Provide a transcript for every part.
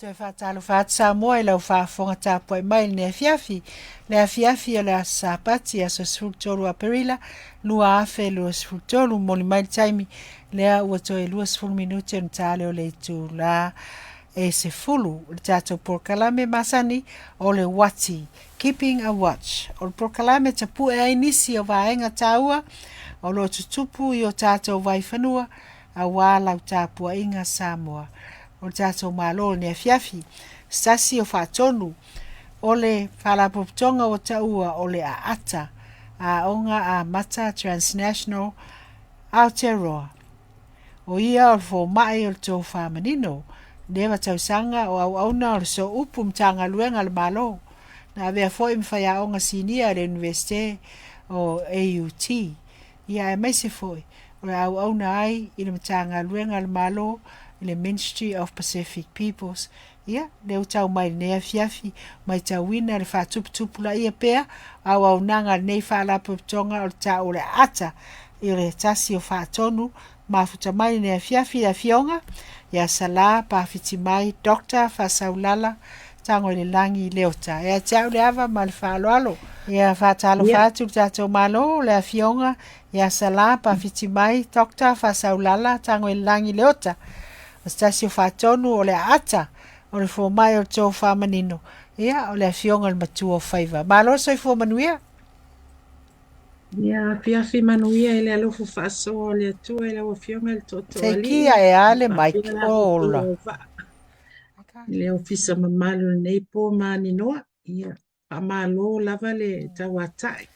Toe faatalofa atu Samoa i lau faafofoga tapuai mai i lenei afiafi. Le afiafi o le aso Sapati, aso 13 Aperila 2023, momoli mai le taimi lea ua toe 20 minute ona ta lea o le itula e 10. Le tatou polokalame masani o le uati, Keeping a Watch. O le polokalame e tapue ai nisi o vaega taua o lo o tutupu i o tatou vaifanua aua lau tapuaiga Samoa. O le tatou Malo i lenei afiafi, se tasi o faatonu o le Faalapotopotoga ua taua o le Aata, Aoga Amata Transnational Aotearoa. O ia o le fomai o le tofa manino, leva tausaga o auauna o le Sooupu Matagaluega a le Malo, na avea foi ma faiaoga sinia i le Iunivesite o AUT. Ia aemaise foi o le auauna ai i le Matagaluega a le Malo i le Ministry of Pacific Peoples. Ia, lea ua tau mai i lenei afiafi, matauina le faatuputupulaia pea o auaunaga a lenei Faalapotopotoga o le Tau o le Aata i le tasi o faatonu mafuta mai lenei afiafi i le Afioga ia Sala Pafiti Mai Doctor Faasaulala Tagoilelagi Leota. Ia te au le ava ma le faaaloalo. Ia faatalofa atu le tatou Malo, le Afioga ia Sala Pafiti Mai Doctor Faasaulala Tagoilelagi Leota. O se tasi o faatonu o le aata o le fomai o le tofa manino, ia o le Afioga i le Matua o Faiva. Malo le soifua manuia. Ia afiafi manuia i le alofa faasoa o le Atua i lau Afioga i le Tootooalii. Seiki ae a le mic Faapea la ola. outou vaa i le ofisa mamalu o lenei po maninoa. Ia, faamalo lava le tauatai.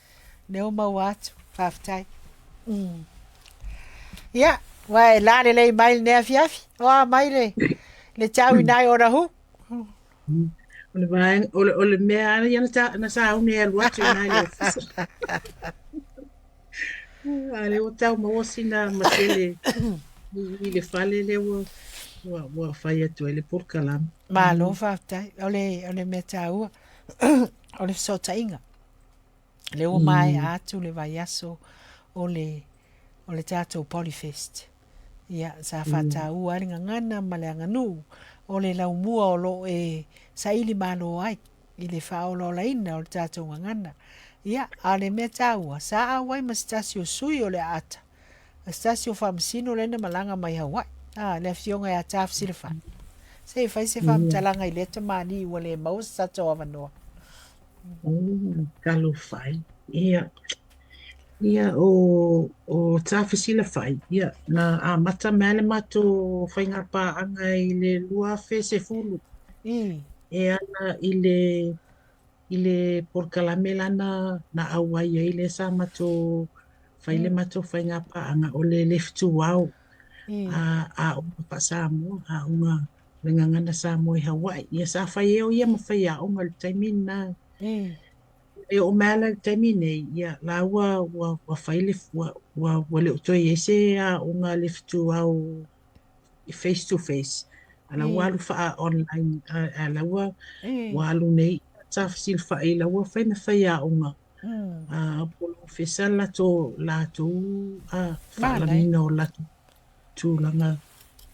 Lea ua maua atu. Faafetai. Ia, ua e la lelei mai lenei afiafi. O a mai le, le tau inai o hu. O le vaega, o le mea lava ia na sauni e alu atu i ina i le ofisa. A lea ua tau maua sina matele i le fale lea ua fai atu ai le polokalame. Malo faafetai. O le mea taua, o le fesootaiga. Lea ua maea atu le vaiaso o le tatou Polyfest. Ia, sa faataua ai le gagana ma le aganuu o le laumua o lo o e saili malo ai i le faaolaolaina o le tatou gagana. Ia, a o le mea taua, sa auai ma se tasi o sui o le aata, a se tasi o faamasino lea na malaga mai Hawaii, a, le afioga ia Tafesilafai. Se i fai se faamatalaga i lea tamalii ua le maua se tatou avanoa. Talofa e. Ia, ia o Tafesilafai, ia, na amata mai le matou faigapaaga i le 2010 e ala i le polokalame lana na auai ai lea sa matou fai le matou faigapaaga o le Le Fetuao Aoga Faa-Samoa, Aoga o le Gagana Samoa i Hawaii. Ia sa fai ai o ia ma faiaoga i le taimi lena. E oo mai la i le taimi nei, ia, la ua fai le, ua le o toe i ai se aoga a le Fetuao face to face, a la ua alu faa-online, a la ua alu nei Tafesilafai, la ua fai ma faiaoga polofesa latou faalamiina o latou tulaga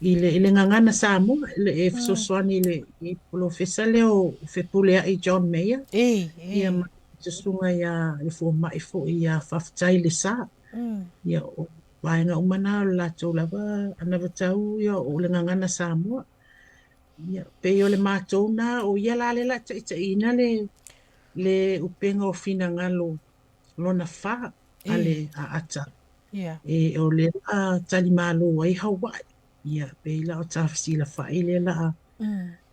i le gagana Samoa, e fesoasoani i le polofesa lea o Fepuleai John Mayer, ia ma le susuga ia le fomai foi ia Faafetai Lesa. Ia, o vaega uma na o le latou lava anavatau ia o le gagana Samoa. Ia, pei o le matou na, o ia la lea o le a taitaiina le upega o finagalo lona fa a le aata. E o lea o le a talimalo ai Hawaii. Ia, pei la o Tafesilafai lea o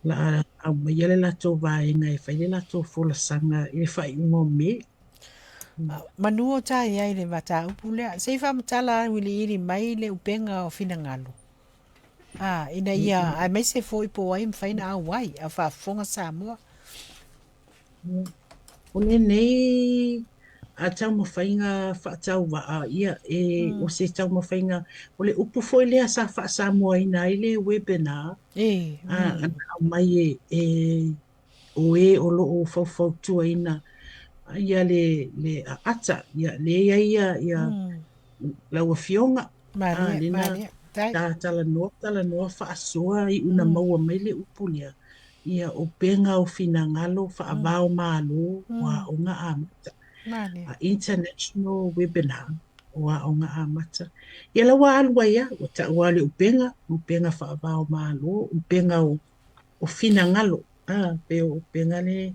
le a aumaia le latou vaega e fai le latou folasaga i le faaiuga o Me. Manu o ta i ai i le mataupu lea. Se i faamatala auiliili mai le upega o finagalo. A, ina ia, aemaise foi po o ai e mafai ona auai, a o faafofoga Samoa. O lenei taumafaiga faatauvaa, ia, e, o se taumafaiga, o le upu foi lea sa faasamoaina ai le webinar, na aumai e o e o lo o faufautuaina ia le aata, ia, lea e i ai ia lau Afioga, lea na talanoa talanoa faasoa iu ina maua mai le upu lea. Ia, upega o finagalo faava o Malo o Aoga Amata, International Webinar o Aoga Amata. Ia la ua alu ai lava, ua tau lava o le upega, upega faava o Malo, upega o finagalo, pei o upega le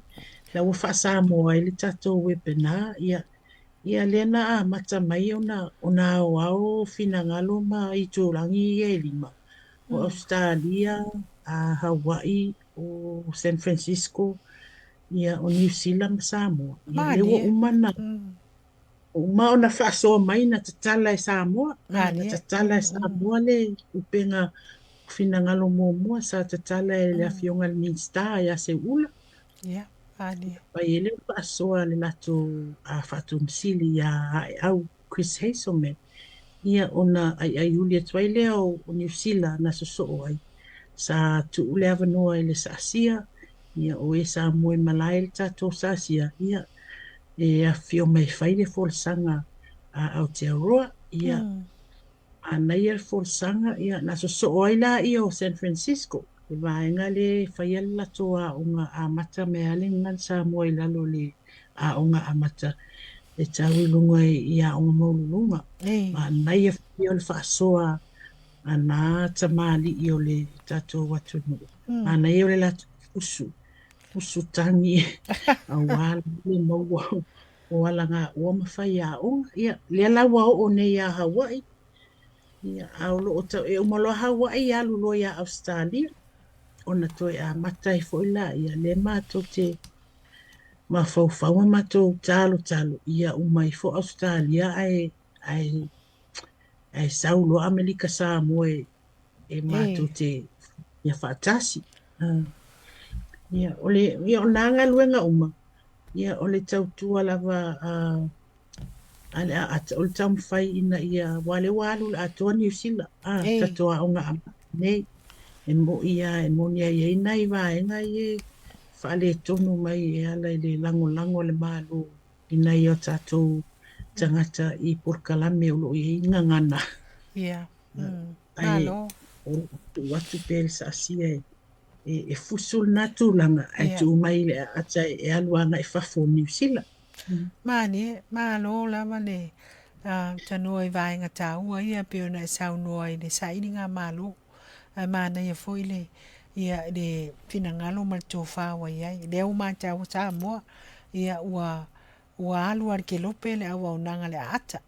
la ua faa-Samoa ai le tatou webinar. Ia, ia lea na amata mai ona aoao finagalo ma itulagi ia e lima, o Ausetalia, Hawaii, o San Francisco, ia, o Niu Sila ma Samoa. Ia, lea ua uma na uma ona faasoa mai na tatala e Samoa. Na tatala e Samoa le upega finagalo muamua sa tatala e le Afioga i le Minisita ia Seuula. Ia, malie. Fai ai le faasoa a le latou Faatonu Sili ia Aeau Chris Hazelman. Ia, ona aiaiuli atu ai lea o Niu Sila na sosoo ai. Sa tuu le avanoa i le saasia, ia, o e sa moe malae i le tatou saasia, ia, e afifio mai e fai le folasaga a Aotearoa. Ia, manaia le folasaga, ia, na sosoo ai laia o San Francisco, le vaega lea e faia le latou aoga amata mai lava le Gagana Samoa i lalo o le aoga amata e tau i luga i aoga maualuluga. Manaia foi o le faasoa a nā tamalii o le tatou atunuu. Manaia o le latou fusu, fusu tagi aua le maua o alagaoa ma faiaoga. Ia, lea la ua oo nei ia Hawaii, ia, a o lo o tau, e uma loa Hawaii alu loa ia Ausetalia, ona toe amata ai foi laia, lea matou te mafaufau ma matou talotalo, ia uma ifo Ausetalia ae sau loa Amerika Samoa e matou te ia faatasi. Ia, o le, ia, o nā galuega uma, ia, o le tautua lava a le aata, o le taumafai ina ia, aua o lea ua alu i le atoa Niu Sila, tatou aoga amata nei. E mo'i lava, e moni lava e i ai nai vaega ia e faaletonu mai e ala i le lagolago a le Malo i nai o tatou tagata i polokalame o lo o i ai gagana. Ae Malo. o lo o tuu atu pea le saasia e fusu lena tulaga, ae tuu mai i le aata e alu agai fafo o Niu Sila. Malie, malo lava le tanoa i vaega taua ia pei ona e saunoa i le sailiga malo. Ae manaia foi le ia le finagalo ma le tofa ua i ai. Lea ua matau Samoa, ia ua ua alu lava i le kelope le auaunaga a le aata.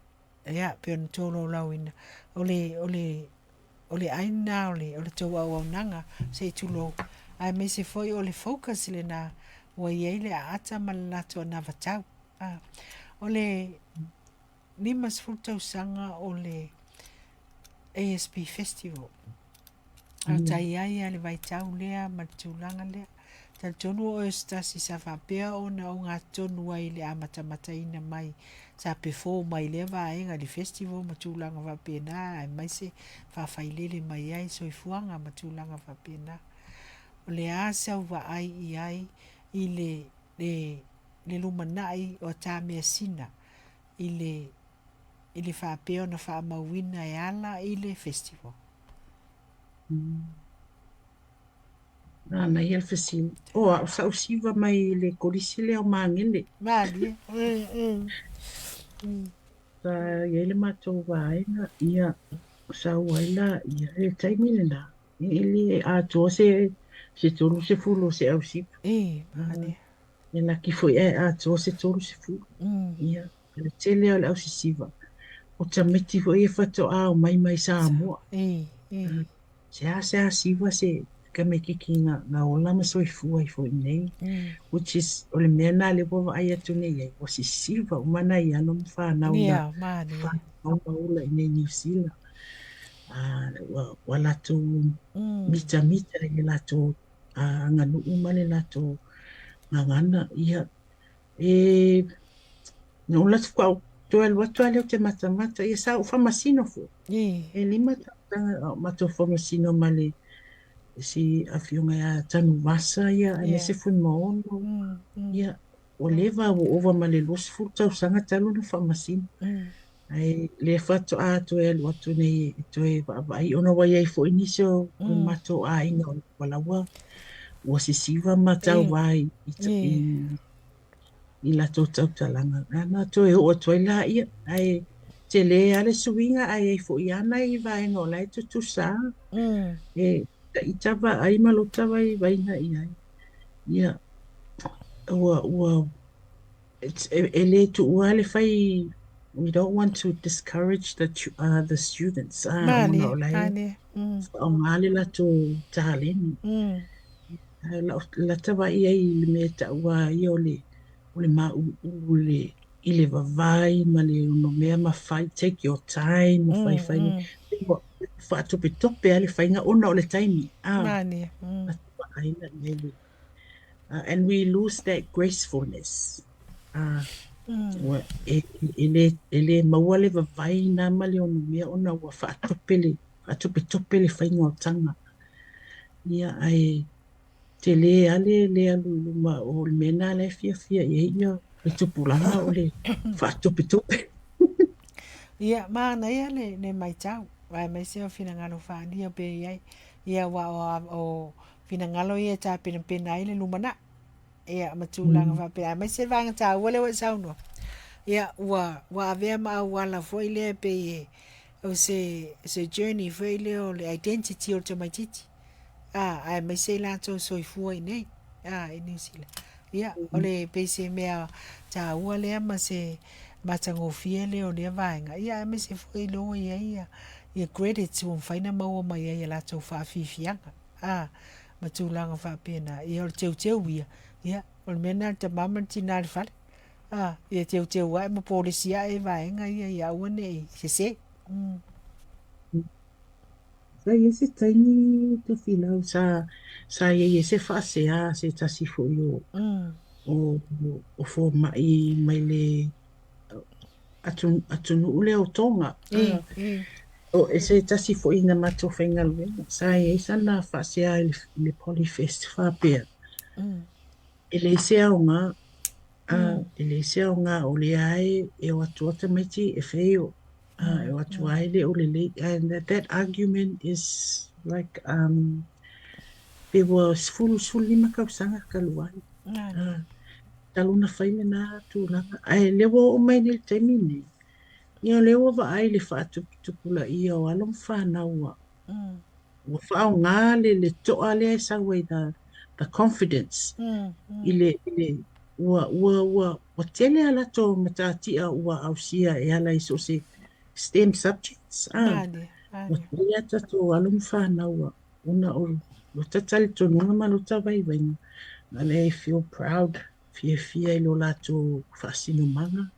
Ia, pei ona tolaulauina, o le o le o le ai lena o le o le tou auaunaga, se i tulou, aemaise foi o le focus lena ua i ai le aata ma le latou anavatau. O le 50 tausaga o le ASB Festival, a o sa i ai lava le vaitau lea ma le tulaga lea. Talitonu o oe o se tasi sa faapea ona ogatotonu ai i le amatamataina mai sa perform ai i lea vaega i le festival ma tulaga faapena aemaise faafailele mai ai soifuaga ma tulaga faapena. O le a sau vaai i ai i le le le lumanai o ta measina i le i le faapea ona faamauina e ala i le festival? Manaia le fesili. O au sa ou siva mai i le kolisi lea o Magele. Malie. Sa i ai le matou vaega, ia, sau ai laia i le taimi lena, e le atoa se 30 o se au siva. Malie. E laki foi ae atoa se 30. Ia, o le tele o le au sisiva. O tamaiti foi ia faatoa omai mai Samoa. Seasea siva se tamaitiiti na ola ma soifua ai foi i inei, which is o le mea lena lea ua vaai atu nei i ai, ua sisiva uma nai alo ma fanau na fanau ma ola i inei i Niu Sila. Ua latou mitamita i le latou aganuu ma le latou gagana. Ia, e na ou alu atu faatoa ou toe alu atu lava lea ou te matamata. Ia sa ou faamasino foi. E 5 tausaga a o matou faamasino ma le si afioga ia Tanuvasa, ia, aemaise Fuimaono. Ia, ua leva, ua ova ma le 20 tausaga talu ona faamasino. Ae lea faatoa toe alu atu nei e toe vaavaai, ona ua i ai foi nisi o le matou aiga ua laua ua sisiva ma tauvā i, i, i latou tautalaga. Ana toe oo atu ai laia, ae tele lava le suiga ae i ai foi lava nai vaega o la e tutusa e ita vaai ma lota vaivaiga i ai. Ia, ua, ua, e le tuua le fai, we don't want to discourage the, the students, ona o la e faaaoga le latou taleni. Ae o lata vaai i ai i le mea e taua ai o le, o le māʻuluʻulu i le, i le vavai ma le onomea ma fai, take your time ma faifai. Ua faatopetope lava le faiga ona o le taimi. Manaia. Lata vaai la i ai le, and we lose that gracefulness. Ua, e, e, le, e le maua le vavai na ma le onomea ona ua faatope le, faatopetope le faiga o taga. Ia, ae tele lava le le alu i luma o le mea lena la e fiafia i ai ia le tupulaga o le faatopetope. Ia, manaia le, le matau, aemaise o finagalo faaalia pei e i ai. Ia, aua o, o finagalo ia e tapenapena ai le lumanai. Ia, ma tulaga faapea, aemaise le vaega taua lea ua e saunoa. Ia, ua, ua avea ma auala foi lea e pei e, o se, se journey foi lea o le identity o le tamaitiiti. A, aemaise i latou soifua i nei, a, i New Zealand. Ia, o le pei se mea taua lea ma se matagofie lea o lea vaega. Ia, aemaise foi lea ua i ai ia, ia credits ua mafai ona maua mai ai i a latou faafiafiaga. A, ma tulaga faapena. Ia, o le teuteu ia, ia, o le mea lena a le tama ma le tina i le fale. A, ia teuteu ae ma polesi ae vaega ia ia aua ne i sese. Sa i ai se taimi Tofilau sa sa i ai se faasea a se tasi foi o o o fomai mai le atu atunuu lea o Tonga. O e se tasi foi na matou faigaluega sa i ai sana faasea i le Polyfest faapea e leai se aoga e leai se aoga o lea e o atu lava tamaiti e fail e o atu lava e le o lelei. And that, that argument is like pe ua 10, 15 tausaga talu ai. Talu ona fai lena tulaga. Ae lea ua oo mai nei i le taimi lenei, ia o lea ua vaai i le faatuputupulaia o alo ma fanau ua ua faaaoga le, le toa lea e sau ai the, the confidence i le, i le ua, ua, ua, ua tele a latou matatia ua ausia e ala i so o se STEM subjects. Ua tele a tatou alo ma fanau ua ona o lota talitonuga ma lota vaivaiga, a lea e feel proud, fiafia i lo latou faasinomaga,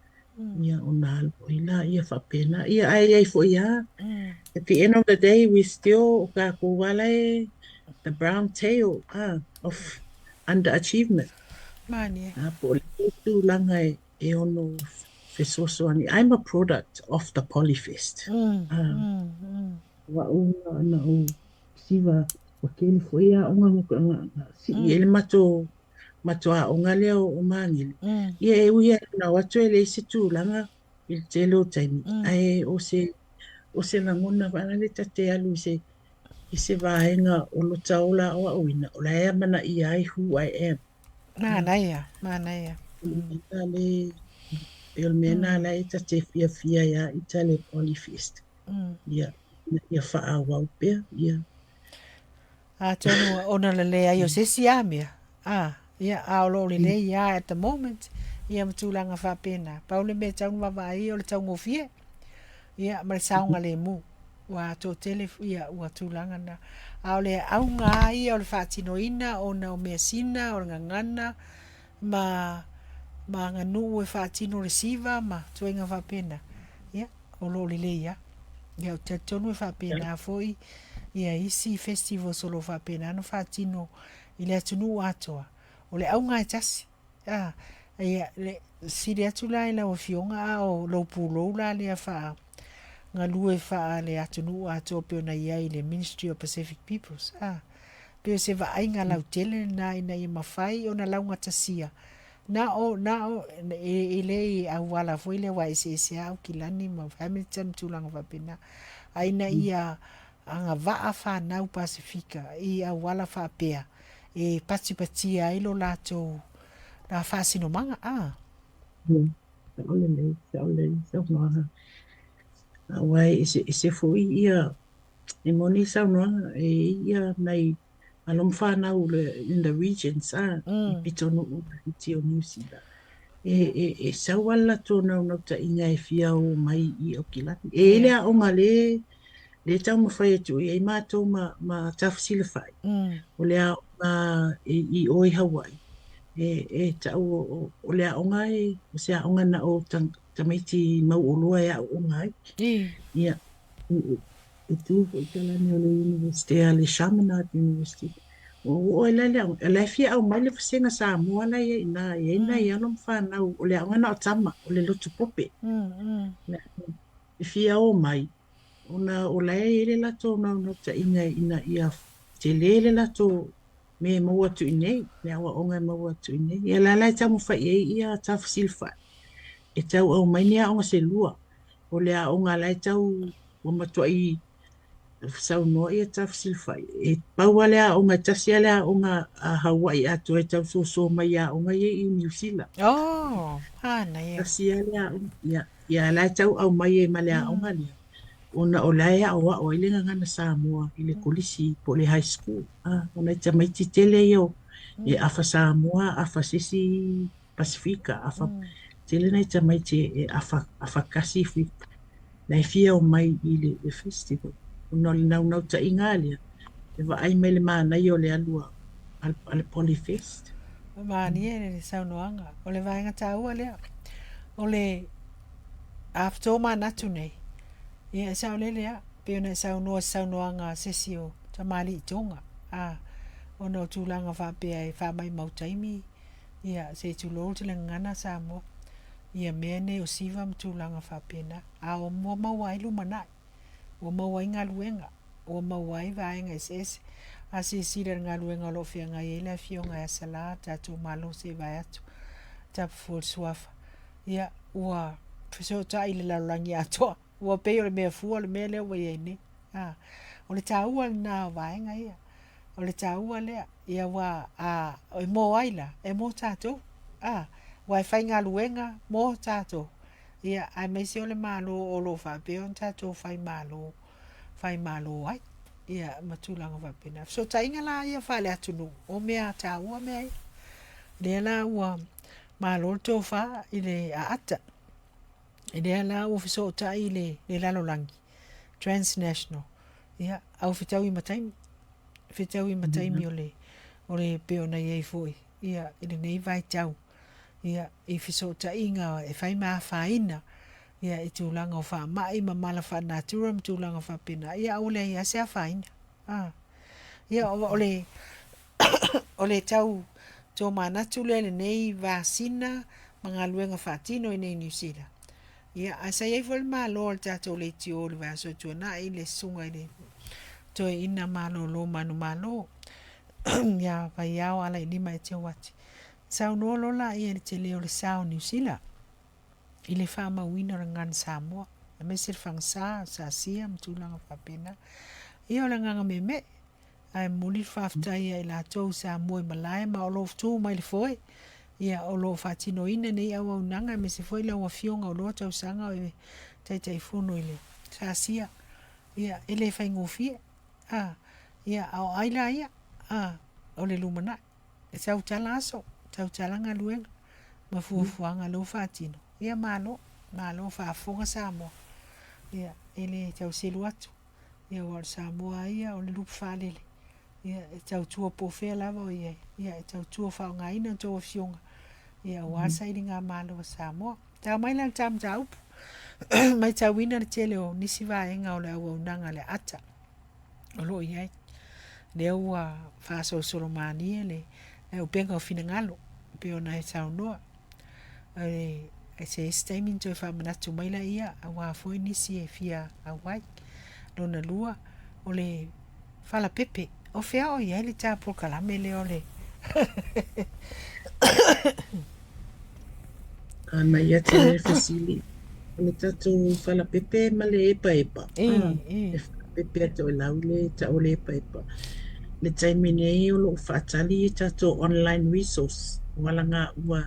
ia ona alu ai laia faapena. Ia ae i ai foi lava, at the end of the day we still, o tatou lava la e the brown tail of underachievement. Manaia. Po o le tulaga e ono fesoasoani. I'm a product of the Polyfest. O au na ou siva, ua tele foi aoga na sii ai le matou matou aoga lea o Magele. Ia e ui lava ina o atu e leai se tulaga i le tele o taimi, ae o se o se lagona foi lele ta te alu i se i se vaega o lota ola aoaoina, o la e amanaia ai who I am. Manaia, manaia. E o le mea lena la e ta te fiafia ai lava ita le Polyfest. Ia, ia faaauau pea, ia. Atonu ona le leai o se isi lava mea, a, ia, a o lo o lelei lava at the moment, ia ma tulaga faapena. Pau le mea e tatau ona vaavaai o le taugofie, ia, ma le saogalemu, ua toatele, ia, ua tulaga na. A o le auga lava ia o le faatinoina ona o measina, o le gagana, ma, ma aganuu e faatino le siva ma ituaiga faapena, ia, o lo o lelei lava. Ia, ou te talitonu e faapena foi ia isi festivals o lo o faapena ona faatino i le atunuu atoa. O le auga e tasi. A, ia, le sili atu la i lau Afioga a o lou pulou la lea faa galue faa le atunuu atoa pei ona i ai i le Ministry of Pacific Peoples. A, pei o se vaaiga lautele lena ina ia mafai ona laugatasia Na o, na o, e, e le i auala foi lea aua e eseese lava Aukilani ma Hamilton ma tulaga faapena. A ina ia agavaa fanau Pasefika i auala faapea, e patipatia ai lo latou la faasinomaga a. Sao lelei, sao lelei saunoaga. Aua e ese foi ia, e moni saunoaga, e i ai ia nai alo ma fanau in the regions a, i pitonuu laiti o Niu Sila. E, e, e sau lava le latou naunautaiga e fia o mai i Aukilani. E i ai le aoga le le taumafai atu i ai matou ma Tafesilafai, o le aoga i o i Hawaii, e tau o le aoga e, o se aoga na o tamaiti mauoloa e aooga ai. Ia, e tu foi kalane o le University a le Chaminade University. Ua oo ai la le aoga, o la e fia aumai le vasega Samoa la e i ai i ina, e i ai nai alo ma fanau, o le aoga na o tama, o le lotu pope. E fia o mai, ona o la e i ai le latou naunautaiga ina ia tele le latou mea e maua atu i inei, le aoaoga e maua atu i inei. Ia la la e taumafai i ai ia Tafesilafai, e tau aumai ni aoga se lua. O le aoga la e tau, ua matuai saunoa ia Tafesilafai, e pau lava le aoga, e tasi lava le aoga a Hawaii atoa e tau soso mai i aoga ia i Niu Sila. Oh, manaia. Tasi lava le aoga, ia, ia la e tau aumai ai ma le aoga lea, ona o la e aoao ai le gagana Samoa i le kolisi po o le high school. Ah, o nai tamaiti tele ia e afa Samoa, afa se isi Pasifika, afa tele nai tamaiti e afa, afa kasi la e fia omai i le festival. Ona o le naunautaiga lava lea, e vaai mai le manaia o le alu a le Polyfest. Malie le saunoaga. O le vaega taua lea. O le atoa manatu nei, ia e saolele lava, pei ona e saunoa i se saunoaga a se isi o tamalii Tonga, a, ona o tulaga faapea e faamaumau taimi, ia se i tulou le gagana Samoa, ia mea nei o siva ma tulaga faapena. A ua maua ai lumanai, ua maua ai galuega, ua maua ai vaega eseese. A silasila i le galuega o lo o feagai ai le Afioga ia Sala, le tatou Malo se i vae atu, Tapu fua le suafa, ia, ua fesootai i le lalolagi atoa. Ua pei o le mea fua le mea lea ua i ai nei. A, o le taua lena o vaega ia. O le taua lea, ia aua a, e mo ai la? E mo tatou. A, aua e faigaluega mo tatou. Ia, aemaise o le Malo o lo o faapea ona tatou faimalo, faimalo ai. Ia, ma tulaga faapena. Fesootaiga la ia faale-atunuu, o mea taua mea ia. Lea la ua malo le tofa i le aata. Lea la ua fesootai i le, le lalolagi, transnational. Ia, a ua fetaui ma taimi. Fetaui ma taimi o le, o le pei ona i ai foi, ia, i lenei vaitau. Ia, i fesootaiga e fai ma afaina, ia, i tulaga o faamai ma mala faalenatura ma tulaga faapena, ia, a ua leai lava se afaina. A. Ia, o le, o le tau tomanatu lea i lenei vasina ma galuega faatino i inei i Niu Sila. Ia, ae sa i ai foi le malo a le tatou leitio i le vaiaso tuanai i le susuga i le toeaina malolo manumalo ia Vaiao Alailima Eteuati. Saunoa loa laia i le tele o le sa o Niu Sila i le faamauina o le gagana Samoa, aemaise le fagasa, sasia ma tulaga faapena. Ia o le agaga meemee, ae momoli le faafetai ia i latou sa mua i malae ma o lo o tu mai le foe, ia o lo o faatinoina nei auaunaga aemaise foi lau afioga o loa tausaga o e Taitaifono i le SASIA, ia e le faigofie, a, ia a o ai la ia, a, o le lumanai. E tautala aso, tautala galuega ma fuafuaga lea ua faatino, ia malo, malo faafofoga Samoa. Ia e le tau selu atu. Ia aua o le Samoa lava ia o le lupe faalele, ia e tautua po o fea lava o i ai, ia e tautua faaaogaina a outou afioga, ia aua le sailigamalo a Samoa. Tau mai la le ta mataupu, matauina le tele o nisi vaega o le auaunaga a le ATA o lo o i ai. Lea ua faasolosolo manie le upega o finagalo e pei ona e saunoa. E se isi taimi ona toe faamanatu mai laia aua foi nisi e fia auai. Lona lua, o le falapepe. O fea o i ai le ta polokalame lea o le Manaia tele le fesili. O le tatou falapepe ma le epaepa. Le falapepe a Toelau le tau o le epaepa. Le taimi nei o lo o faatali i tatou online resource o alagaua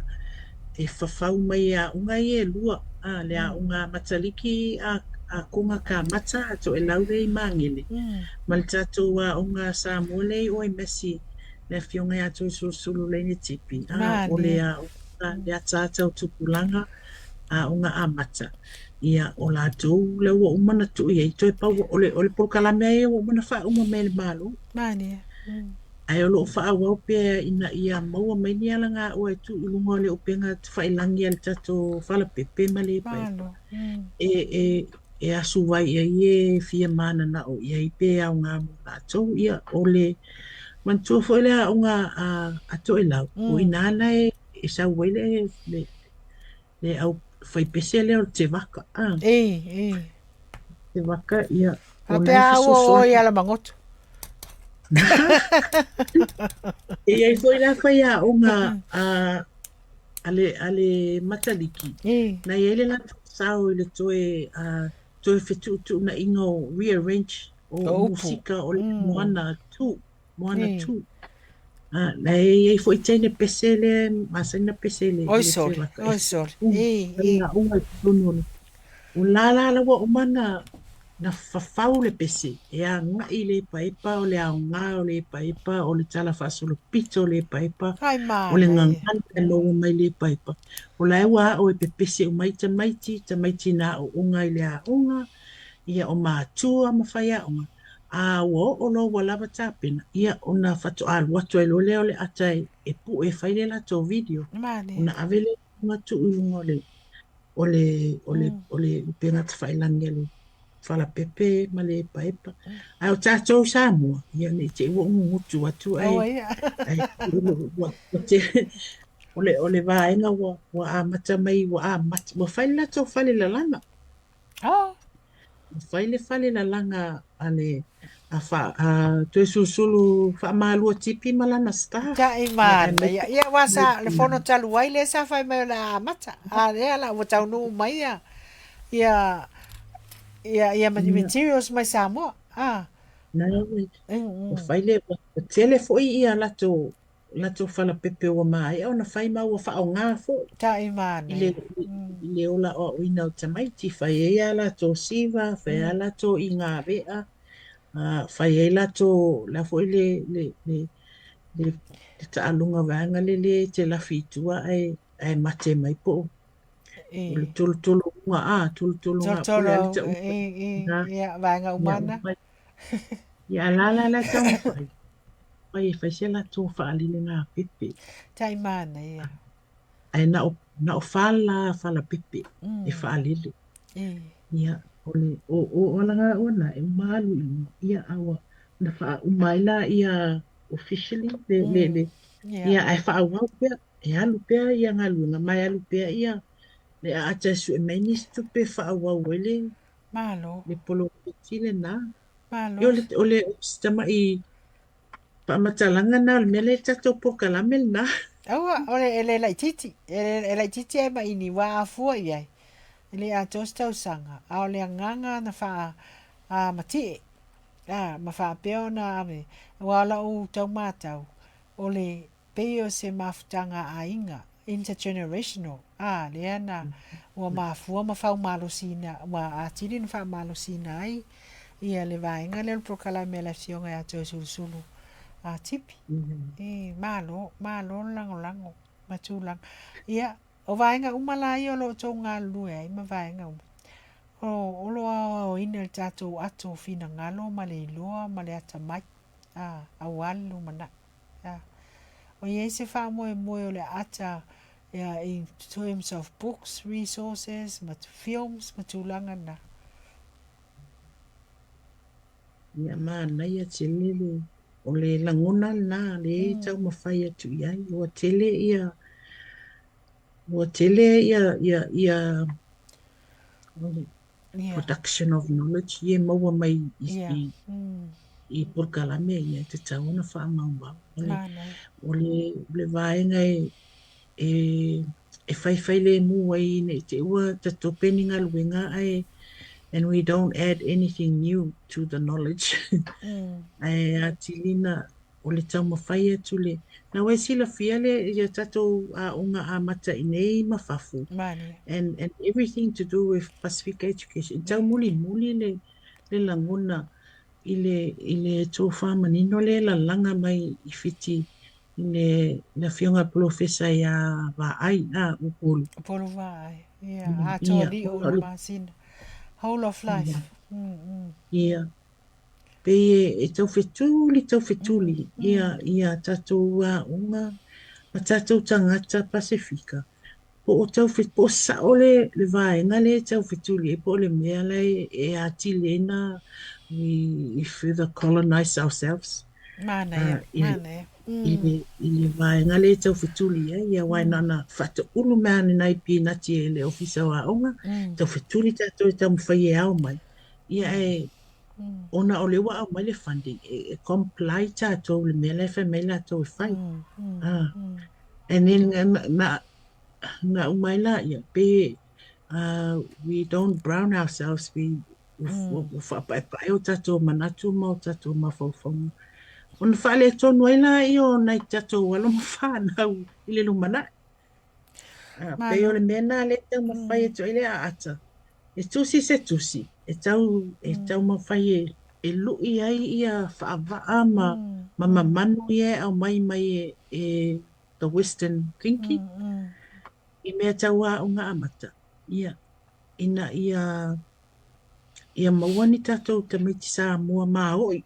e fafau mai e aoga ia e lua, a, le aoga a Mataliki a a Koga Kamata a Toelau lea i Magele, ma le tatou aoga a Samoa lea i Oemesi, le afioga ia Toesulusulu Laini Tipi, a, o le aoga le ataata o tupulaga, aoga amata, ia, o latou lea ua uma ona tuu i ai, toe pau, o le, o le polokalame lava ia ua uma ona faauma mai e le Malo. Malie. Ae o lo o faaauau pea ina ia maua mai ni alagaoa e tuu i luga o le upega tafailagi a le tatou falepepe ma le epaepa e, e, e asu ai i ai e fia mananao i ai pe aoga mo latou. Ia, o le manatua foi le aoga a, a Toelau, o i ina la e, e sau ai le, le, le au faipese lea o le Tevaka. Ah. Ei, ei. Tevaka, ia, o la e Faapea a ua o fesoasoani. i ala magoto. E i ai foi la faiaoga a, a le, a le Mataliki, Ei. na i ai le latou sao i le toe, a, toe fetuutuunaiga o rearrange o, O o upu. musika o le Moana 2, Moana Ei. 2. A, na e i ai foi teine pese lea e masani ona pese i le, Oi i le sole, Tevaka e oi sole. Ei, ei. faiaoga i totonu o le O la la la ua uma ona na fafau le pese e agai i le epaepa, o le aoga o le epaepa, o le talafaasolopito o le epaepa, Ai o le manaia. gagana e maua mai le epaepa. O la e ua ao e pepese uma ai tamaiti, tamaiti na aooga i le aoga, ia o matua ma faiaoga, a ua oo loa ua lava tapena, ia ona faatoa alu atu ai loa lea o le ata e, e pue e fai le latou video, Manaia. ona ave lea i luga tuu i luga o le o le, o le, o le upega tafailagi a le falapepe ma le epaepa. Ae o tatou i Samoa, ia ne i te i ua ou gugutu atu ae, Aua ia. ae ua, ua te, o le, o le vaega ua, ua amata mai, ua amata, ua fai le latou fale lalana. Oh. Ua fai le fale lalaga a le, a, fa, a Toesulusulu Faamalua Tipi ma lana staff. Ta'i Ia, aemaise manaia. Ia, aua sa, le fono talu ai lea sa fai mai o le a amata. A lea la ua taunuu mai ia, ia, ia, ia materials mai Samoa. Ah. Na, ua fai le, ua tele foi ia latou, latou falapepe ua maea ona fai ma ua faaaoga foi. Ta'i I le, manaia. i le ola aoaoina o tamaiti, fai ai a latou siva, fai ai a latou igavea, fai ai latou, la foi le, le, le, le, le taaloga vaega le le te lafi i tua ae, ae mate mai po o o le tolotolo uga a, tolotolo po o le Tolotolo, a le tauga. e, e, ia, vaega Ia, uma ana. ia, a la la la taumafai, fai e fai se latou faaliliga pepe. Ta'i manaia. Ae na o, na o fala falapepe e faalele. Ia, o le, o, o, o alagaoa na e uma alu i luga, ia, a ua, na faauma ai la ia officially le, le, le, ia, ae faaauau pea, e alu pea ia galuega, ma e alu pea ia le aata e sue mai nisi tupe e faaauau ai le, Malo. le poloketi lena. Ia, Malo. o le, o le, o si tama'i faamatalaga lena o le mea lea i le tatou polokalame lena. Aua, o le, e le laitiiti. E le, e laitiiti ai ma ini, ua a fua i ai. E le atoa se tausaga, a o le agaga na faa, a matie. A, ma faapea ona ave, aua o lau tau matau, o le pei o se mafutaga a aiga, intergenerational, a, lea na ua mafua ma faumalosiina, ua atili ona faamalosiina ai ia le vaega lea o le polokalame a le Afioga ia Toesulusulu a Tipi. E, malo, malo le lagolago ma tulaga. Ia, o vaega uma la ia o lo o tou galulue ai ma vaega uma, o, o lo o aoaoina i le tatou ato finagalo ma le iloa ma le atamai, a, aua le lumanai. A, o i ai se faamoemoe o le ata ia, in terms of books, resources, ma films ma tulaga na. Ia, manaia tele le, o le lagona lena lea e taumafai atu i ai. Ua tele ia, ua tele ia, ia, ia, production of knowledge ia e maua mai i, i, i polokalame ia e tatau ona faamaumau. O le, o le, o le vaega e, e, e faifailemu ai ne i te i ua tatope ni galuega ae and we don't add anything new to the knowledge. Ae atili na o le taumafai atu le na ua e silafia le ia tatou aoga amata i nei ma fafo Malie. and everything to do with Pasifika education e taumulimuli le le lagona i le i le tofa manino le lalaga mai i Fiti i le le afioga polofesa ia Vaai a Upolu. Upolu Vaai. Ia, atoa Ia, liu ona o o le le masina. Whole of life. ia, ia. Pei e taufetuli taufetuli ia ia tatou aoga ma tatou tagata Pasefika po o taufe po o sao le le vaega lea e taufetuli ai po o le mea la e atili ai na we further colonize ourselves Manaia, i manaia. i le i le vaega lea e taufetuli ai ia aua na ona faataulu mai lava ni nai pinati e le Ofisa o Aoga, taufetuli tatou e taumafai e ao mai ia ae ona o lea ua aumai le funding e e comply tatou i le mea la e fai mai latou e fai. Ah, and then na na na uma ai laia pe we don't brown ourselves, we ua ua faapaepae o tatou manatu ma o tatou mafaufauga. Ona faaletonu ai laia o nai tatou alo ma fanau i le lumanai. Ah, pei o Malo. le mea lena lea e taumafai atu ai le aata. E tusi se tusi, e tau e taumafai e e lu'i ai ia faavaa ma ma mamanu ia e aumai mai e e the western thinking i mea tau aoga amata. Ia, ina ia ia maua ni tatou tamaiti Samoa mao'i,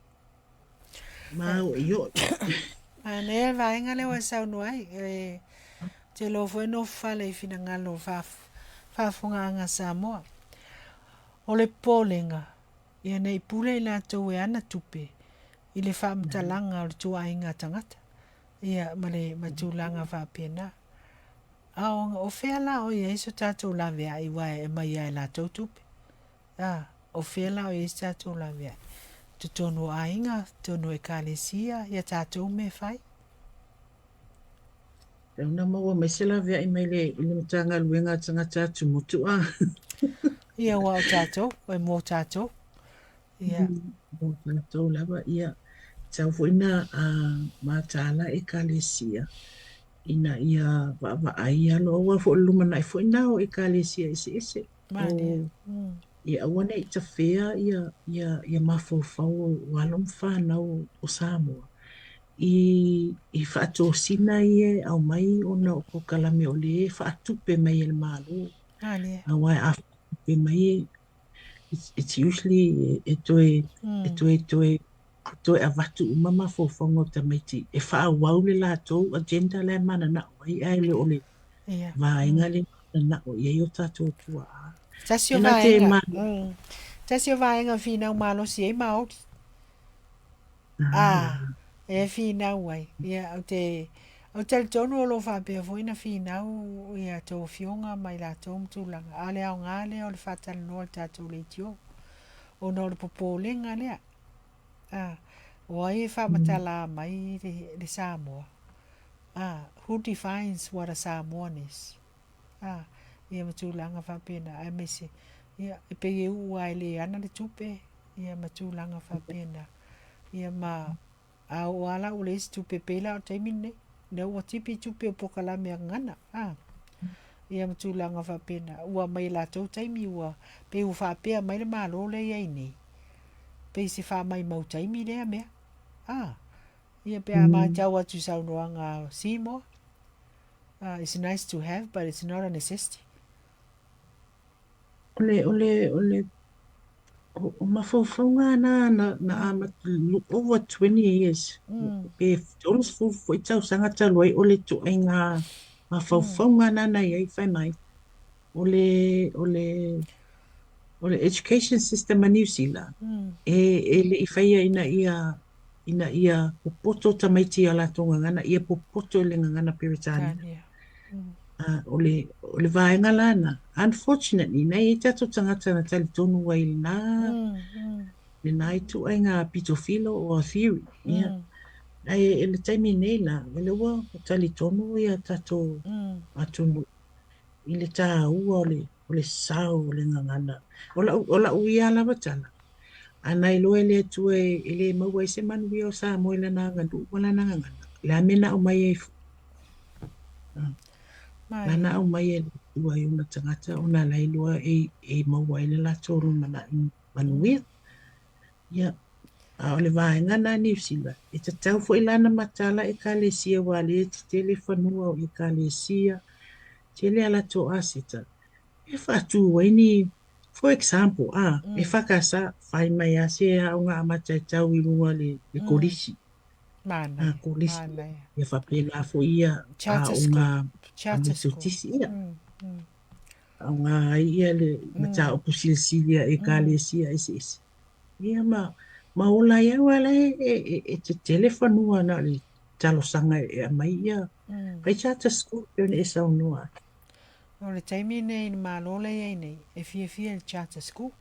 mao'io'i. Manaia le vaega lea ua e saunoa ai. E te iloa foi nofo fale i finagalo o faafofogaaga a Samoa. O le popolega, ia ne i pule i latou e ana tupe i le faamatalaga o le tuaiga tagata, ia ma le ma tulaga faapena. A o fea la o i ai so tatou laveai aua e aumai lava e latou tupe? A, o fea la o i ai se tatou laveai? Totonu o aiga, totonu o ekalesia, ia tatou mea e fai. Tau na maua mai se laveai mai le, i le Matagaluega a Tagata Atumotu a. Ia, aua o tatou, e mo tatou. Ia. Mo tatou lava, ia. Tau foi na mataala ekalesia ina ia vaavaai alo, aua foi o le lumanai foi na o ekalesia eseese. Malie. O ia aua ne i tafea ia ia ia mafaufau o alo ma fanau o Samoa i i faatosina ia e aumai ona o polokalame o lea e faatupe mai e le Malo. Malie. Aua a faatupe mai it's usually e toe e toe toe toe avatu uma mafaufauga o tamaiti e faaauau le latou agenda la e mananao ai ae le o le vaega lea e mananao i ai o tatou tuaa. Tasi o vaega, tasi o vaega finau malosi ai Maori. A, e finau ai. Ia, ou te, ou te talitonu o lo o faapea foi na finau ia tou afioga ma i latou ma tulaga. A o le aoga lea o le faatalanoa i le tatou leitio, ona o le popolega lea. A, o ai e faamatala mai le, le Samoa? A, who defines what a Samoan is? A, ia ma tulaga faapena, aemaise, ia, e pei e uu lava e le ana le tupe, ia ma tulaga faapena. Ia ma, a oo lava la ua leai se tupe, pei la o le taimi lenei, lea ua tipi tupe o polokalame a Gagana, a, ia ma tulaga faapena. Ua aumai e latou taimi ua, pei ua faapea mai le Malo lea e i ai nei, pei se faamaimau taimi lea mea, a. Ia pe a matau atu i saunoaga a Seymour, it's nice to have but it's not a necessity. O le, o le, o le, o mafaufauga na na, na amata over 20 years, pe 30 foi tausaga talu ai o le ituaiga mafaufauga na na i ai fai mai, o le, o le, o le education system a Niu Sila, e, e le i faia ina ia, ina ia popoto tamaiti i a latou gagana, ia popoto i le gagana Peretania. O le, o le vaega la na, unfortunately, na i ai tatou tagata na talitonu ai i lena, lena ituaiga pitofilo or theory. Ia. Ae i le taimi nei la, o lea ua talitonu ia tatou atunuu i le taua o le, o le sao o le gagana. O lau, o lau ia lava tala, Ana iloa e le Atua e le maua ai se manuia o Samoa i lana aganuu ma lana gagana, o le a mea na aumai ai fua? La na aumai e le Atua i ona tagata ona la iloa e maua ai le latou lumanai manuia. Ia, a o le vaega lena Niu Sila, e tatau foi la ona mataala Ekalesia aua o lea e tetele fanua o Ekalesia, tele a latou aseta, e faatu ai ni, for example, a, EFKS, fai mai lava se aoga amata e tau i luga o le kolisi. Manaia, Kolisi, manaia. ia faapena foi ia Charter school. aoga a Charter school. Metotisi, ia. Faaaoga ai ia le mataupu silisili a Ekalesia eseese. Ia ma ola ai aua la e tetele fanua na o le talosaga e aumai ia fai charter school pei ona e saunoa ai. O le taimi lenei i le Malo lea e i ai nei, e fiafia i le charter school.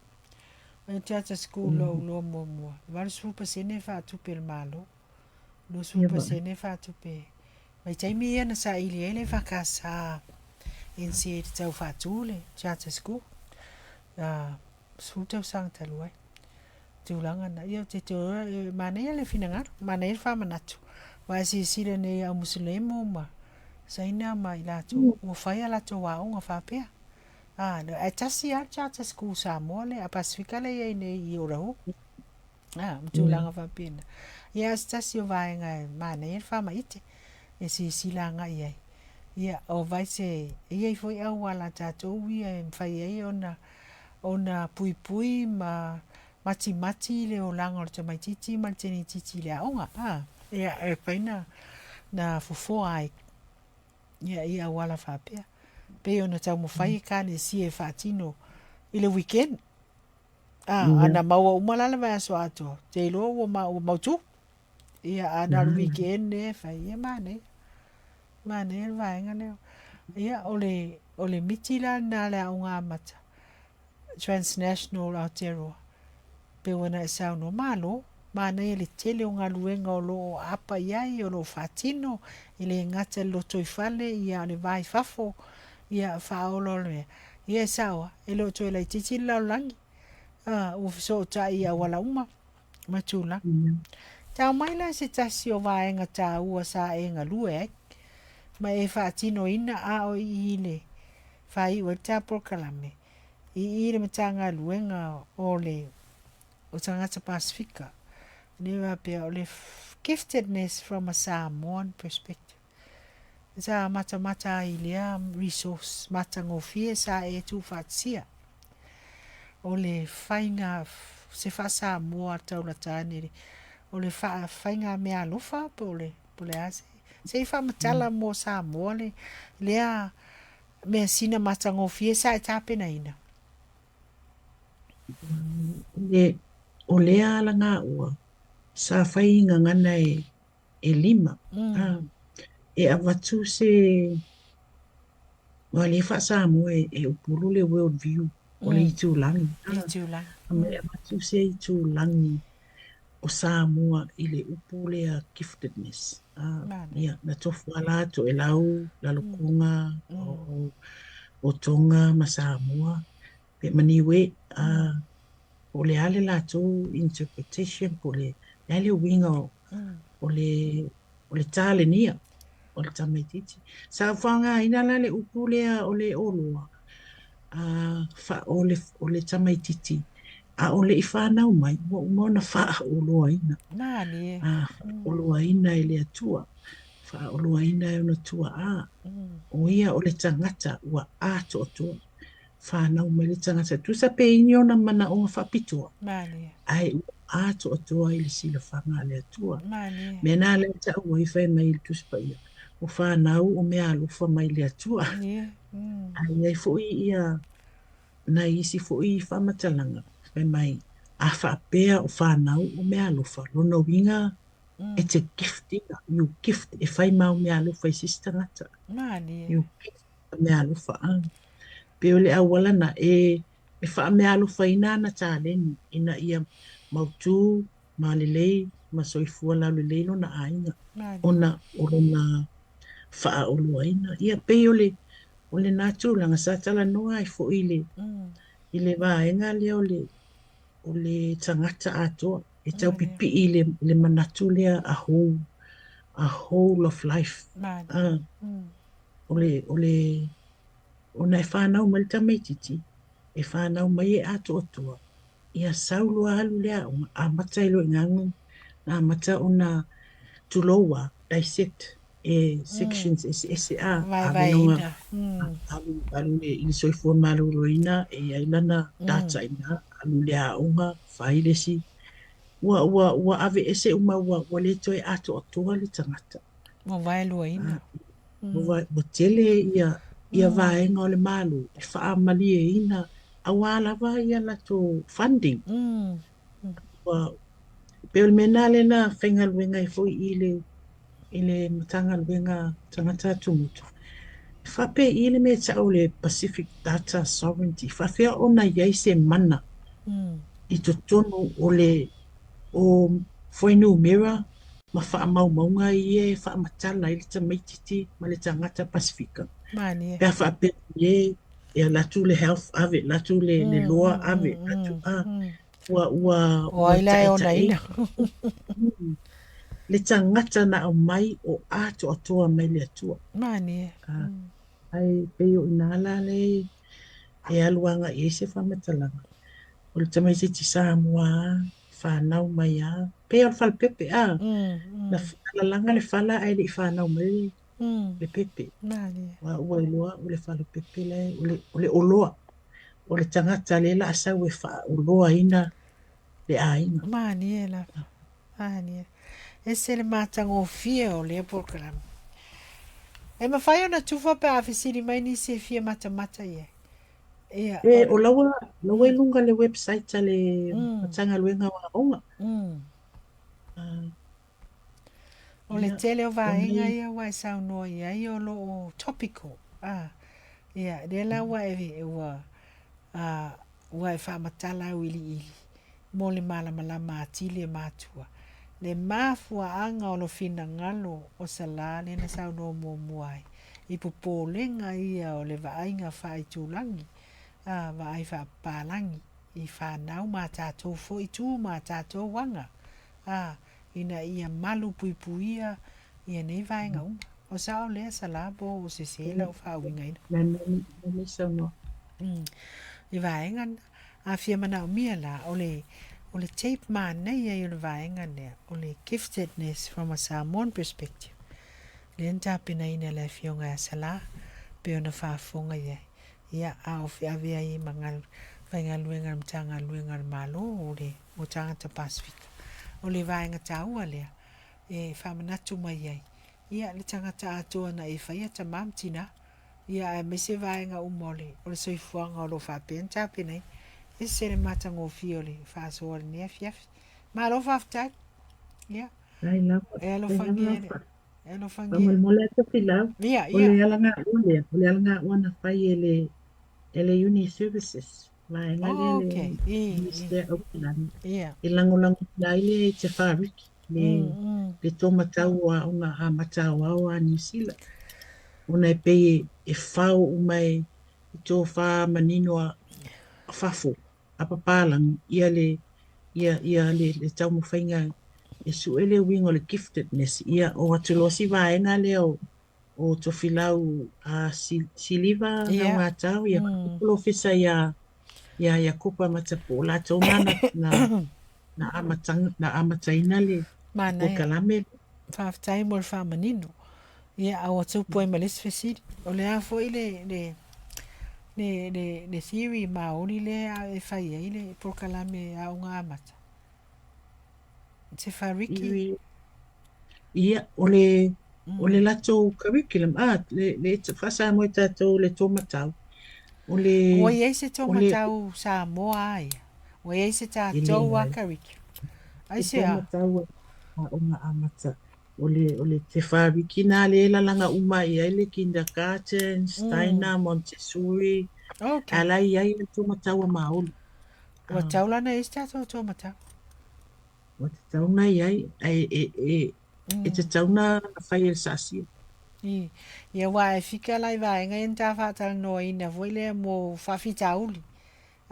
O le charter school lou iloa muamua, e 80% e faatupe e le Malo, 20% e faatupe. Vaitaimi ia na saili ai le EFKS NCA i le tau faatu le charter school, 10 tausaga talu ai. Tulaga na, ia ou te toe, e manaia le finagalo, manaia le faamanatu. Aua a silasila nei i au Musulemu ma Saina ma i latou, ua fai a latou aoga faapea. Ae tasi lava le charter school Samoa lea, a Pasefika lea e i ai nei i Otahuhu. Ma tulaga faapena. Ia, o se tasi o vaega e manaia le faamaite e silasila agai i ai. Ia, o vai se, e i ai foi auala a tatou ia e mafai ai ona puipui ma matimati le olaga o le tamaitiiti ma le teneitiiti i le aoga. Ia, e mafai ona fofoa ai ia, i auala faapea. Pei ona taumafai Ekalesia e faatino i le weekend. A na maua uma la le vaiaso atoa, ou te iloa ua, ma, ua mautu. Ia, a na o le weekend lea e fai, ia manaia. Manaia le vaega lea. Ia, o le miti la lena a le Aoga Amata, Transnational Aotearoa, pei ona e saunoa, malo, manaia le tele o galuega o lo o aapa i ai, o lo o faatino, e le gata i le lotoifale, ia a o le va i fafo, ia faaolaola mea. Ia e sao lava, e le o toe laitiiti le lalolagi, a, ua fesootai i auala uma ma tulaga. Tau mai la se tasi o vaega taua sa e galue ai ma e faatinoina a o i i le faaiu ai le ta polokalame i i le Matagaluega o le o Tagata Pasefika, lea faapea o le giftedness from a Samoan perspective. Sa matamata ai i lea resource matagofie sa e tuufaatasia. O le faiga, se faa-Samoa taulata ane, o le faiga meaalofa po o le, po o le a se, se i faamatala mo Samoa le, lea measina matagofie sa e tapenaina. O lea alagaua sa fai i gagana e lima. E avatu se aua o lea e faa-Samoa e upulu le world view o le itulagi. Itulagi. E avatu se itulagi o Samoa i le upu lea giftedness. Ia, na tofu lava la Toelau, Lalokona o Tonga ma Samoa, pe ma Niue, po o le a le latou interpretation, po o le a le uiga o le talenia o le tamaitiiti. Sa faaaogaina la le upu lea o le oloa, o le tamaitiiti, a o le i fanau mai, ua uma ona faaoloaina. Faaoloaina e le Atua, faaoloaina e ona tuaa. O ia o le tagata ua atoatoa. Fanau mai le tagata, tusa pe i ai ni ona manaoga faapitoa, ae ua atoatoa i le silafaga a le Atua. Mea na lea e taua ai fai mai i le Tusi Paia, o fanau o meaalofa mai le Atua. Ae i ai foi ia nai isi foi faamatalaga, fai mai, a faapea o fanau o meaalofa, lona uiga, it's a gift, you gift, e fai mau meaalofa i se isi tagata. You gift meaalofa. Pei o le auala na e faameaalofaina ana taleni ina ia mautu ma lelei ma soifua laulelei lona aiga ona o lona faaoloaina. Ia pei o le o lena tulaga sa talanoa ai foi i le vaega lea o le o le tagata atoa e tau pipii i le manatu lea a whole, a whole of life. Malie. O le, ona e fanau mai le tamaititi, e fanau mai e atoatoa, ia sau loa alu le aoga, amata ai loa i ina ona amata ona tulou a, dissect e sections eseese a, ave loga Vaevaeina. Alu, alu i le soifua maloloina e i ai lana data i ina, alu i le aoga, fai le isi, ua aveese uma ua le toe atoatoa le tagata. Ua vaeluaina. Ua tele ia vaega o le Malo e faamalieina aua lava ia latou funding. Ua, pei o le mea lena lea na faigaluega ai foi i le Matagaluega Tagata Atumotu. E faapei le mea e tau o le Pacific Data Sovereignty, faapefea ona i ai se mana i totonu o le o fuainumera ma faamaumauga ia e faamatala ai le tamaititi ma le tagata Pasefika. Malie. Pe a faapea e e alu atu le health ave, alu atu le loa ave, atu a ua ua O ua ai la e taetae onaina? le tagata na aumai o atoatoa mai le Atua. Malie. Ae pei o ina la le e alu agai i ai se faamatalaga. O le tamaititi Samoa a, fanau mai a, pei o le falepepe a, na lalaga le fala ae le i fanau mai le pepe. Malie. Ua iloa o le falepepe le, o le oloa. O le tagata lea la sau e faaoloaina le aiga. Malie lava. Malie. Ese le matagofie o lea polokalame. E mafai ona tufa pe a fesili mai nisi e fia matamata i ai. Ia, E, o laua i luga le website a le Matagaluega o Aoga. O le Ia, tele o o vaega nei ia ua e saunoa i ai o lo o topical. Ia, lea la ua e, ua e faamatala auiliili mo le malamalama atili e matua. Le mafuaaga o lo finagalo o Salā lea na saunoa muamua ai, i popolega ia o le vaaiga faaitulagi, vaai faapapalagi i fanau ma tatou foi tu ma tatou aga, ina ia malu puipuia ia nei vaega uma. O sao lea Salā po o sese lau faauigaina? Le saunoa. I vaega na. A fia manaomia la, o le tape manaia ia o le vaega lea, o le giftedness from a Samoan perspective. Lea na tapenaina e le afioga ia Salā, pe ona faafofoga i ai. Ia, a o feave ai ma faigaluega a le Matagaluega a le Malo o le mo tagata Pasefika. O le vaega taua lea, e faamanatu mai ai. Ia, le tagata atoa na e faia tamā ma tinā. Ia, aemaise vaega uma o le soifuaga o lo o faapea ona tapenaina. Ese le matagofie o le faasoa i lenei afiafi. Malo faafetai. Ia, Ai lava, e ai lava alofagia lau e le. E alofagia. faamolemole atu Filau. Ia, O le ia. alagaua lea, o le alagaua na fai e le Uni Services, vaega lea le Okay. I, i. Minister Aupalagi. Ia. E lagolago ai le Te Whāriki, le, le tōmatau o aoga amata aoao a Niu Sila. Ona e pei e fao uma e i tō whā manino a fafo, a papalangi, ia le, ia le taumafaiga e sue le uiga o le giftedness, ia o atu loa si vaega lea o Tofilau a Siliva Gaugatau, ia polofesa ia Iakopa Matapo, latou na na amataina le Manaia. polokalame. Faafetai mo le faamanino. Ia, a ua tupu ai ma le isi fesili. O le a foi le theory maoli lea e fai ai le polokalame aoga amata? Te Whariki? Ia, o le latou curriculum, le faasamoa i tatou le tōmatau, o le, Ua i ai se o le, tōmatau Samoa a ia? Ua i ai se e tatou a leai, curriculum? se Ai se a? tōmatau aoga amata. O le Te Whāriki nā le lalaga uma i ai le kindergarten, Steiner, Montessori, a la i ai le tōmatau a Māori. Ua tatau la ona i ai se tatou tōmatau. Ua tatau ona i ai, ae e tatau ona fai e le saasia. I, ia aua e fika la i vaega ia na ta faatalanoaina foi lea mo faafitauli.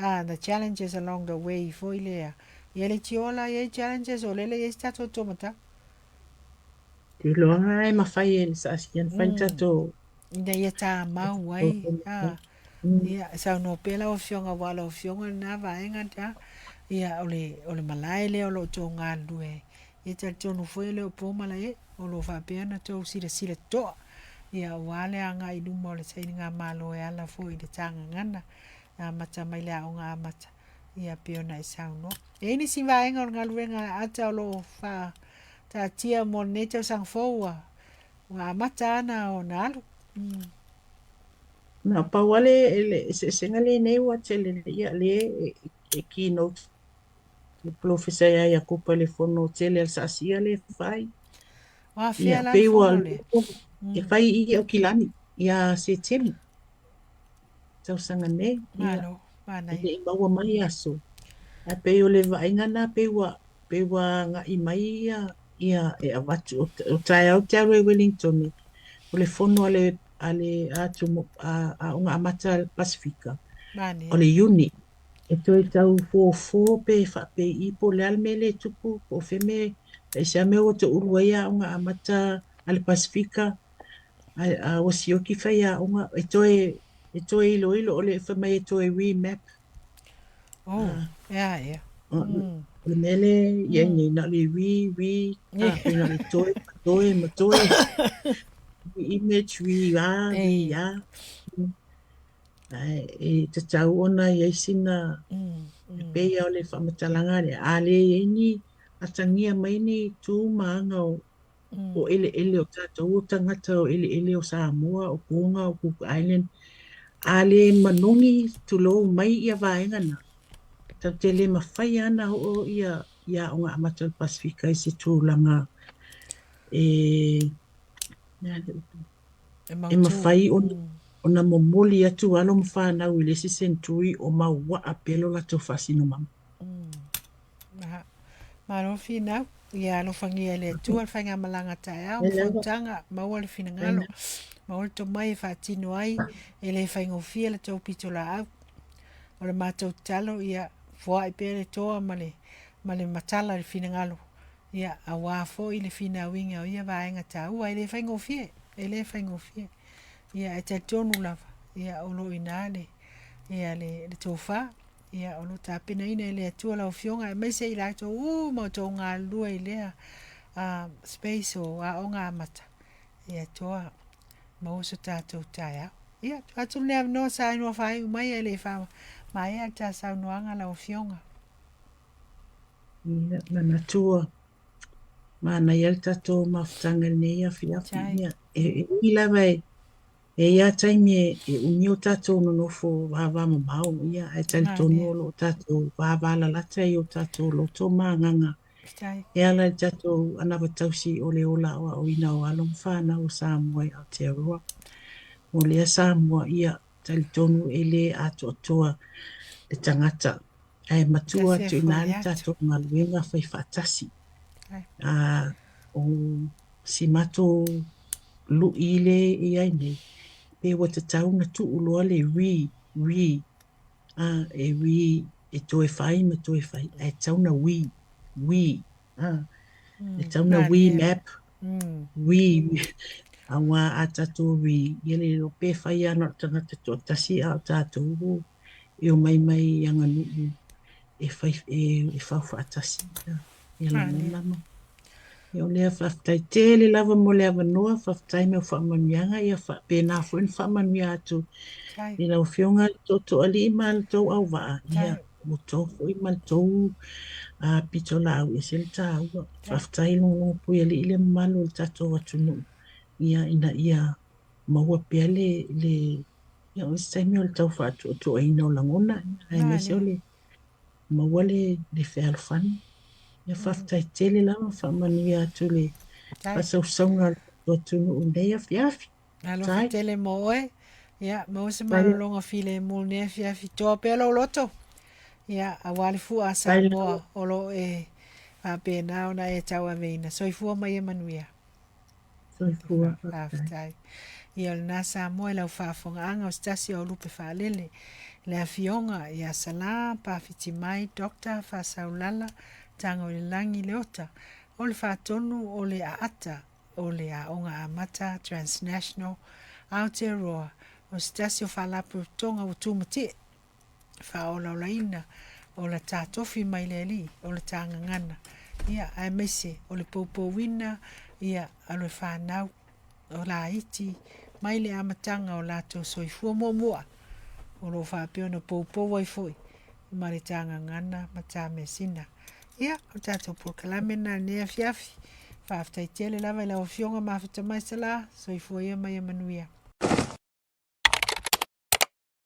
The challenges along the way foi lea. Ia leitioa la i ai challenges o lele e i ai se tatou tuamatau. Tuiloa e mafai e le saasia ona fai ni tatou Ina ia tamau ai. Ia, e saunoa pea lau Afioga aua o lau Afioga lena vaega lena. Ia, o le, o le malae lea o lo o tou galulue ai. Ia, talitonu foi e le o po malae, o lo o faapea ona tou silasila totoa, ia, aua le agai i luma o le sailigamalo e ala foi i le ta gagana, e amata mai le aoga amata, ia, pei ona e saunoa. E i ai nisi vaega o le galuega a le ATA o lo o faataatia mo lenei tausaga fou ua, ua amata ana ona alu. Na pau lava le, le eseesega lenei ua tele ia le e keynote le polofesa ia Iakopa i le fono tele a le saasia le fai. O Ia, afea la le pei ua fono lea? e fai i Aukilani ia Setema tausaga nei. Ia, Malo, e manaia. le i maua mai aso. Ae pei o le vaaiga lena pei ua pei ua agai mai ia ia e avatu o, o taeao te alu ai Wellington o le fono a le a le atu a Aoga Amata a le Pasefika o Manaia. le Iuni e toe tau fofo pe faapei po o le a le mea lea e tupu po o fea mea aisea mea ua toulu ai Aoga Amata a le Pasefika a, a ua sioki faiaoga e toe iloilo o le fai mai e toe remap. Oh, Ah, ea ea. o le mea lea i ai nei, na o le re, re, a, pe na o le toe, ma toe, ma toe, re-image, re, a, re, E. a. Ae, e tatau ona i ai sina, e pei lava o le faamatalaga lea, a le i ai ni atagia mai ni tu ma aga o, o eleele o tatou o tagata o eleele o Samoa, o Tonga, o Cook Island, a le manogi tulou mai ia vaega na, tatou te le mafai lava ona oo ia, ia Aoga Amata o le Pasefika i se tulaga e, E e mautū. mafai ona, ona momoli atu alo ma fanau i le isi senturi o mauaa pea lo latou faasinomaga. Malo finau. Ia alofagia e le Atua le faigamalaga taeao ma fonotaga, maua le finagalo, maua le tomai e faatino ai, e le faigofie le tou pitolaau. O le matou tatalo, ia foai pea le toa ma le, ma le matala i le finagalo, ia aua foi le finauina o ia vaega taua, e le faigofie, e le faigofie. Ia ae talitonu lava, ia o lo o i ina le, ia le, le tofa, ia o lo o tapenaina e le Atua lau Afioga, aemaise i latou uma o tou galulue i lea space o Aoga Amata, ia toa maua so tatou taeao. Ia, tuu atu lenei avanoa saunoa faaiu mai ae le i faamaea le ta saunoaga lau Afioga. Ia, manatu ua manaia le tatou mafutaga i lenei afiafi. Ia, e, e ui lava e, e i ai lava taimi e, e umi o tatou nonofo vavamamao, ia, ae talitonu o lo o tatou vavalalata i o tatou loto ma agaga e ala i le tatou anavatausi o le ola aoaoina o alo ma fanau o Samoa i Aotearoa. Mo lea Samoa, ia, talitonu e le atoatoa le tagata, ae matua Tasi e atu i ina foi le atu. tatou galuega fai faatasi. A, o si matou lu'i le i ai nei, pe ua tatau ona tuu loa le re, re, a, e re, e toe fai ma toe fai, ae tatau ona we, we, a, e tatau ona we Malie. map, we, aua a tatou re, ia le iloa pe fai lava na o le tagata toatasi a o tatou e omai mai aganuu e fai e, e fau faatasi ia, ia Malie. lagona ma Ia o lea faafetai tele lava mo le avanoa, faafetai mo faamanuiaga, ia faapena foi ona faamanuia atu Tai. i lau Afioga i le Tootooalii ma le tou auvaa, ia Tai. outou foi ma le tou pitolaau e ese le taua. Tai. Faafetai logologopuialii le mamalu o le tatou atunuu, ia ina ia maua pea le, le ia o isi taimi o le tau faatuatuaina o lagona, aemaise o Malie. le maua le, le fealofani. Ia faafetai tele lava, faamanuia atu le Tai. faasausauga a le tatou atunuu i lenei afiafi. Alofa Faafetai. tele mo oe. Ia, maua se Faafetai malologa filemu i lenei afiafi. Toa pea lou loto. Ia, aua le fua a lava. Samoa o lo o e faapena ona e tauaveina. Soifua ma ia manuia. Soifua, faafetai. Faafetai. Ia o lena Samoa i lau faafofogaaga o se tasi o au lupe faalele, le Afioga ia Salā Pafitimai Doctor Faasaulala Tagoilelagi Leota, o le faatonu o le aata o le Aoga Amata Transnational Aotearoa, o se tasi o faalapotopotoga ua tumatie faaolaolaina o la ta tofi mai le Alii, o le ta gagana, ia, aemaise o le poupouina, ia, a le fanau o laiti mai le amataga o latou soifua muamua, o lo o faapea ona poupou ai foi ma le ta gagana ma ta measina. Ia, o le tatou polokalame lena i lenei afiafi. Faafetai tele lava i lau Afioga Mafeta Mai Salā, soifua ia ma ia manuia.